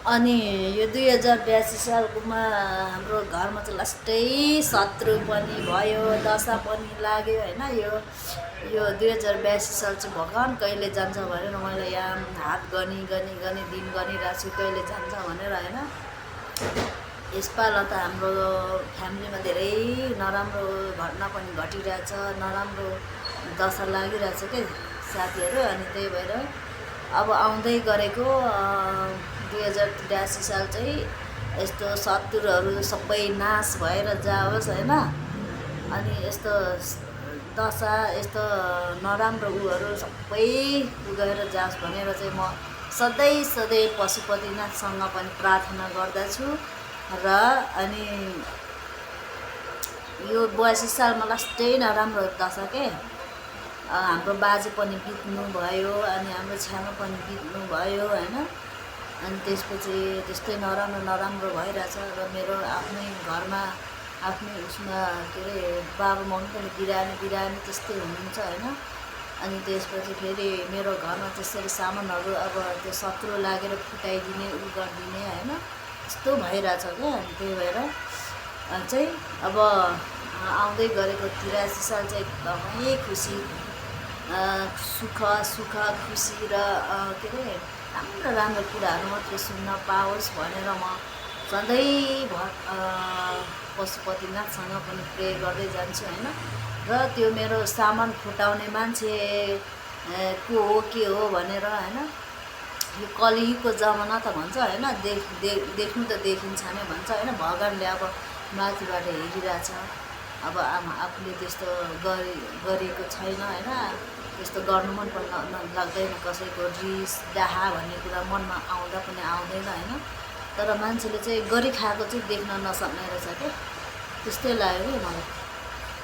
अनि यो 2082 सालकोमा हाम्रो घरमा चाहिँ लास्टै शत्रु पनि भयो, दशा पनि लाग्यो होइन। यो 2082 साल चाहिँ भगवान् कहिले जान्छ भनेर मैले यहाँ हात गनी गनी गनी दिन गनिरहेको छु, कहिले जान्छ भनेर होइन। यसपाल त हाम्रो फ्यामिलीमा धेरै नराम्रो घटना पनि घटिरहेछ, नराम्रो दशा लागिरहेछ के साथीहरू। अनि त्यही भएर अब आउँदै गरेको 2083 साल चाहिँ यस्तो शत्रुहरू सबै नाश भएर जाओस् होइन। अनि यस्तो दशा यस्तो नराम्रो उहरू सबै गएर जाओस् भनेर चाहिँ म सधैँ पशुपतिनाथसँग पनि प्रार्थना गर्दछु। र अनि यो 82 सालमा लास्टै नराम्रो दशा के हाम्रो बाजे पनि बित्नु भयो, अनि हाम्रो छ्यामा पनि बित्नु भयो होइन। अनि त्यसपछि त्यस्तै नराम्रो भइरहेछ। र मेरो आफ्नै घरमा आफ्नै उसमा के अरे बाबा मम्मी पनि बिरामी त्यस्तै हुनुहुन्छ होइन। अनि त्यसपछि फेरि मेरो घरमा त्यसरी सामानहरू अब त्यो शत्रु लागेर फुटाइदिने उ गरिदिने होइन, यस्तो भइरहेछ क्या। अनि त्यही भएर चाहिँ अब आउँदै गरेको 83 साल चाहिँ एकदमै खुसी सुख खुसी र के अरे राम्रो कुराहरू मात्रै सुन्न पाओस् भनेर म सधैँ पशुपतिनाथसँग पनि प्रे गर्दै जान्छु होइन। र त्यो मेरो सामान फुटाउने मान्छे को हो के हो भनेर होइन। यो कलियुगको जमाना त भन्छ होइन, देख्नु त देखिन्छ नै भन्छ होइन। भगवान्ले अब माथिबाट हेरिरहेछ, अब आफूले त्यस्तो गरेको छैन होइन। त्यस्तो गर्नु मन पनि लाग्दैन, कसैको रिस डाहा भन्ने कुरा मनमा आउँदा पनि आउँदैन होइन। तर मान्छेले चाहिँ गरिखाएको चाहिँ देख्न नसक्ने रहेछ क्या, त्यस्तै लाग्यो कि मलाई।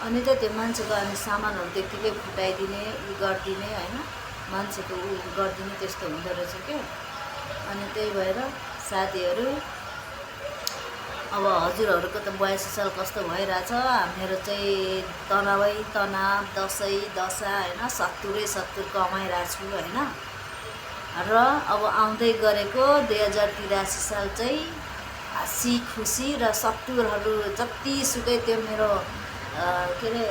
अनि चाहिँ त्यो मान्छेको अनि सामानहरू त्यत्तिकै फुटाइदिने उ गरिदिने होइन, मान्छेको उ गरिदिने त्यस्तो हुँदो रहेछ क्या। अनि त्यही भएर साथीहरू अब हजुरहरूको त 82 साल कस्तो भइरहेछ, मेरो चाहिँ तनावै तनाव दशा होइन, शत्रु कमाइरहेको छु होइन। र अब आउँदै गरेको 2083 साल चाहिँ हाँसी खुसी र शत्रुहरू जतिसुकै त्यो मेरो के अरे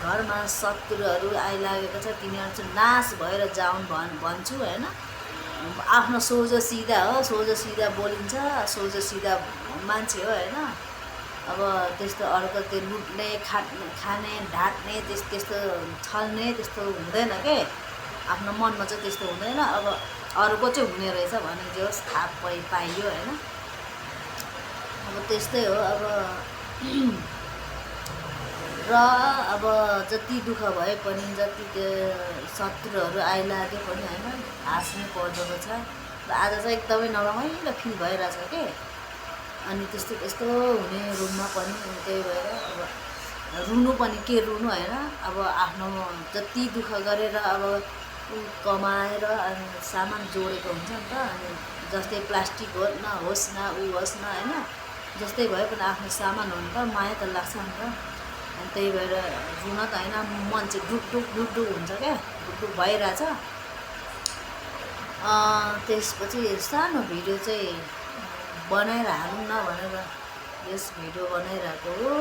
घरमा शत्रुहरू आइलागेको छ तिनीहरू चाहिँ नाश भएर जाउन् भन्छु होइन। आफ्नो सोझो सिधा बोलिन्छ, सोझो सिधा मान्छे हो होइन। अब त्यस्तो अर्को त्यो लुट्ने खाने ढाट्ने त्यस्तो छल्ने त्यस्तो हुँदैन के, आफ्नो मनमा चाहिँ त्यस्तो हुँदैन। अब अरूको चाहिँ हुने रहेछ भने जे होस् थाहा पाइयो होइन। अब त्यस्तै हो अब। र अब जति दुःख भए पनि जति त्यो शत्रुहरू आइलागे पनि होइन, हाँस्नै पर्दो रहेछ। र आज चाहिँ एकदमै नरमाइलो फिल भइरहेछ के। अनि त्यस्तो हुने रुममा पनि। त्यही भएर अब रुनु पनि के रुनु होइन। अब आफ्नो जति दुःख गरेर अब कमाएर अनि सामान जोडेको हुन्छ नि त। अनि जस्तै प्लास्टिक होस् न उ होस् न होइन, जस्तै भए पनि आफ्नो सामान हो नि त, माया त लाग्छ नि त। अनि त्यही भएर रुन त होइन, मन चाहिँ ढुकढुक हुन्छ क्या, ढुकढुक भइरहेछ। त्यसपछि सानो भिडियो चाहिँ बनाएर हालौँ न भनेर यस भिडियो बनाइरहेको हो।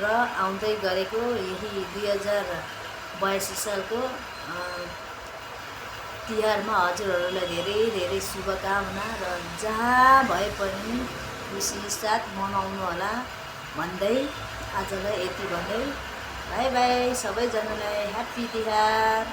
र आउँदै गरेको यही 2082 सालको तिहारमा हजुरहरूलाई धेरै शुभकामना। र जहाँ भए पनि खुसी साथ मनाउनु होला भन्दै आजलाई यति भन्दै बाई बाई सबैजनालाई ह्याप्पी तिहार।